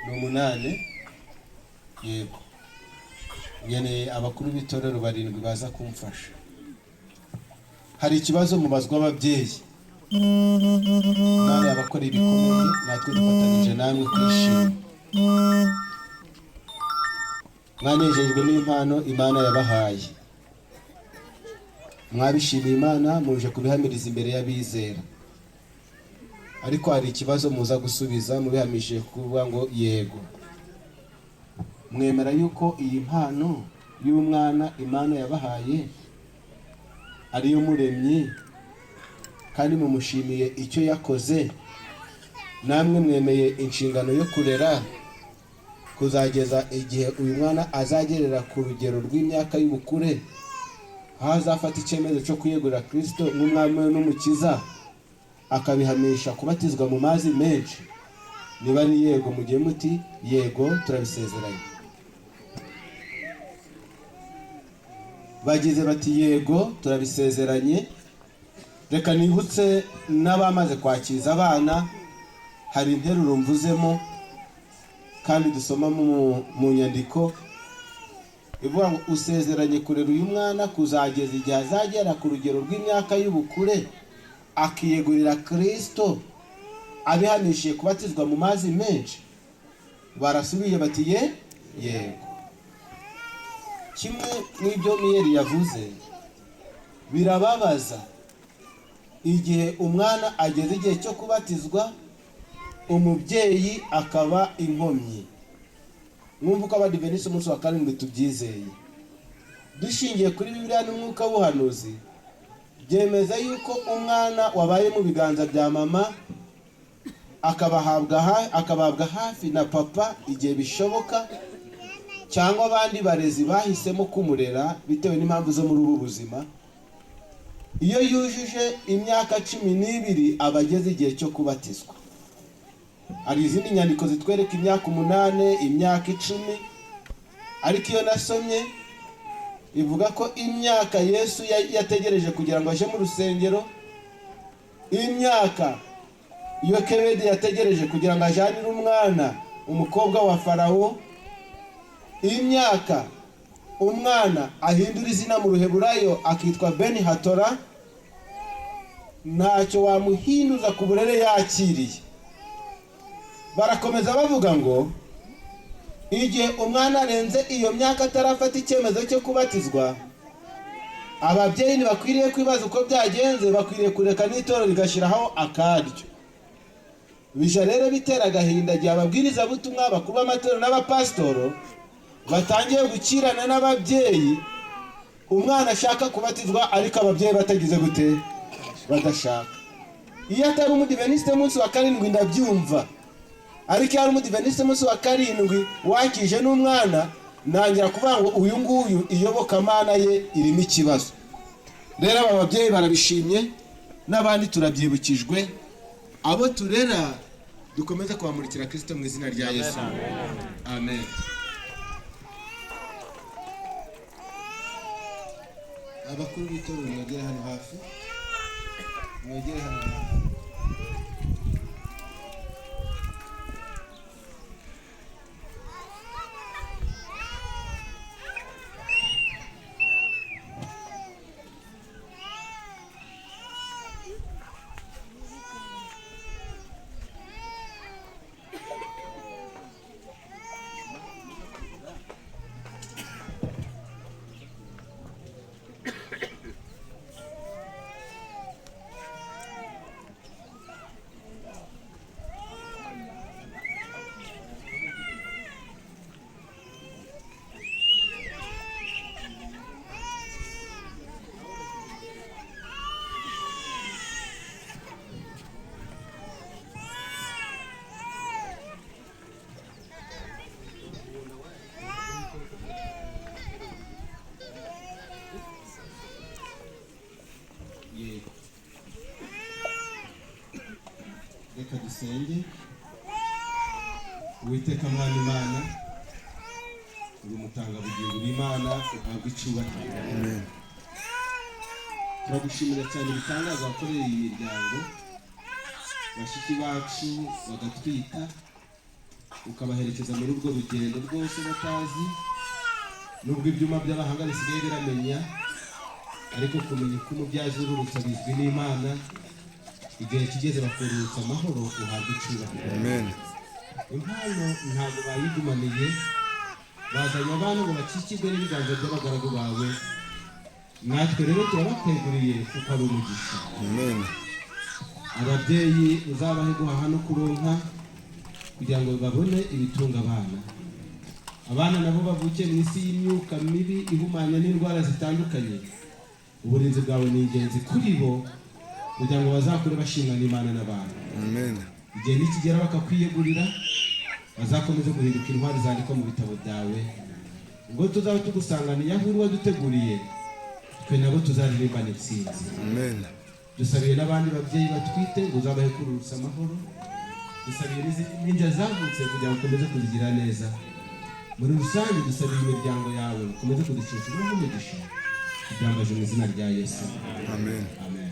Ni 8. Yego, nkeneye abakuru b'itorero 7 baza kumfasha. Hari ikibazo mubazwa ababyeyi. Imana yabakora ibikomeye, natwe dufatanyije namwe kwishima. Mwanejejwe n'impano Imana yabahaye, mwabishimiye Imana, muje kubihamiriza imbere y'abizera. Ariko hari ikibazo muza gusubiza mubihamije kuvuga ngo yego. Mwemera yuko iyi mpano y'umwana Imana yabahaye ariyo muremyi, kandi mumushimiye icyo yakoze, namwe mwemeye inshingano yo kurera kuzageza igihe uyu mwana azagerera ku rugero rw'imyaka y'ubukure, aho azafata icyemezo cyo kwiyegurira Kristo nk'umwami we n'umukiza, akabihamisha kubatizwa mu mazi menshi. Niba ari yego, mugiye muti yego, turabisezeranye. Bagize bati yego, turabisezeranye. Reka nibutse n'abamaze kwakiza abana, hari interuro mvuzemo kandi dusoma mu nyandiko ivuga ngo usezeranye kurera uyu mwana kuzageza igihe azagera ku rugero rw'imyaka y'ubukure, akiyegurira Kristo, abihamishije kubatizwa mu mazi menshi. Barasubiye bati ye yego. Kimwe n'ibyo Miyeri yavuze, birababaza igihe umwana ageze igihe cyo kubatizwa, umubyeyi akaba inkomyi. Mwumva uko Abadiventisiti umunsi wa 7 tubyizeye, dushingiye kuri Bibiliya n'umwuka w'ubuhanuzi, byemeza yuko umwana wabaye mu biganza bya mama akababwa hafi na papa igihe bishoboka, cyangwa abandi barezi bahisemo kumurera bitewe n'impamvu zo muri ubu buzima, iyo yujuje imyaka 12 aba ageze igihe cyo kubatizwa. Hari izindi nyandiko zitwereka imyaka 8, imyaka 10, ariko iyo nasomye ivuga ko imyaka Yesu yategereje kugira ngo aje mu rusengero, imyaka Yokebedi yategereje kugira ngo ajanire umwana umukobwa wa Farawo, imyaka umwana ahindura izina mu Ruheburayo akitwa Beni Hatora, ntacyo wamuhinduza ku burere yakiriye. Barakomeza bavuga ngo igihe umwana arenze iyo myaka atarafata icyemezo cyo kubatizwa, ababyeyi ntibakwiriye kwibaza uko byagenze, bakwiriye kureka n'itorero rigashyiraho akaryo. Bija rero bitera agahinda igihe ababwirizabutumwa, bakuru b'amatorero n'abapasitoro batangiye gukirana n'ababyeyi, umwana ashaka kubatizwa ariko ababyeyi batagize gute, badashaka. Iyo atari umudiventisite munsi wa 7 ndabyumva, ariko iyo ari umudiventisite munsi wa 7 wakije n'umwana, nangira kuvuga ngo uyu nguyu iyobokamana ye irimo ikibazo. Rero aba babyeyi barabishimye, n'abandi turabyibukijwe, abo turera dukomeze kubamurikira Kristo mu izina rya Yesu. Amen. Abakuru b'itorero mwegere hano hafi, mwegere hano hafi. Reka dusenge. Uwiteka Mwana Imana, uri umutangabugingo w'Imana, uhabwa icyubahiro. Turagushimira cyane ibitangaza wakoreye iyi miryango, bashiki bacu bagatwita, Ukabaherekeza muri urwo rugendo rwose batazi, nubwo ibyuma by'abahanga bisigaye biramenya, ariko kumenya uko umubyazi ururutsa bizwi n'Imana. Igihe kigeze bakururutsa amahoro, uhabwa icyubahiro. Amen. Impano ntabwo bayigumaniye, bazanye abana ngo bakikirwe n'ibiganza by'abagaragu bawe. Natwe rero turabakweguriye kuko ari umugisha. Amen. Ababyeyi uzabahe guhaha no kuronka kugira ngo babone ibitunga abana. Abana nabo bavukiye mu isi y'imyuka mibi ihumanya n'indwara zitandukanye, uburinzi bwawe ni ingenzi kuri bo kugira ngo bazakure bashimwa n'Imana n'abantu. Amen. Igihe nikigera bakakwiyegurira, bazakomeze guhinduka intwari zandikwa mu bitabo byawe. Ubwo tuzaba tugusanganiye aho uri waduteguriye, twe nabo tuzaririmbana intsinzi. Amen. Dusabiye n'abandi babyeyi batwite ngo uzabahe kururutsa amahoro. Dusabiye n'izindi mpinja zavutse kugira ngo ukomeze kuzigira neza. Muri rusange dusabiye imiryango yawe, ukomeze kuducucuraho umugisha. Tubyambaje mu izina rya Yesu. Amen. Amen.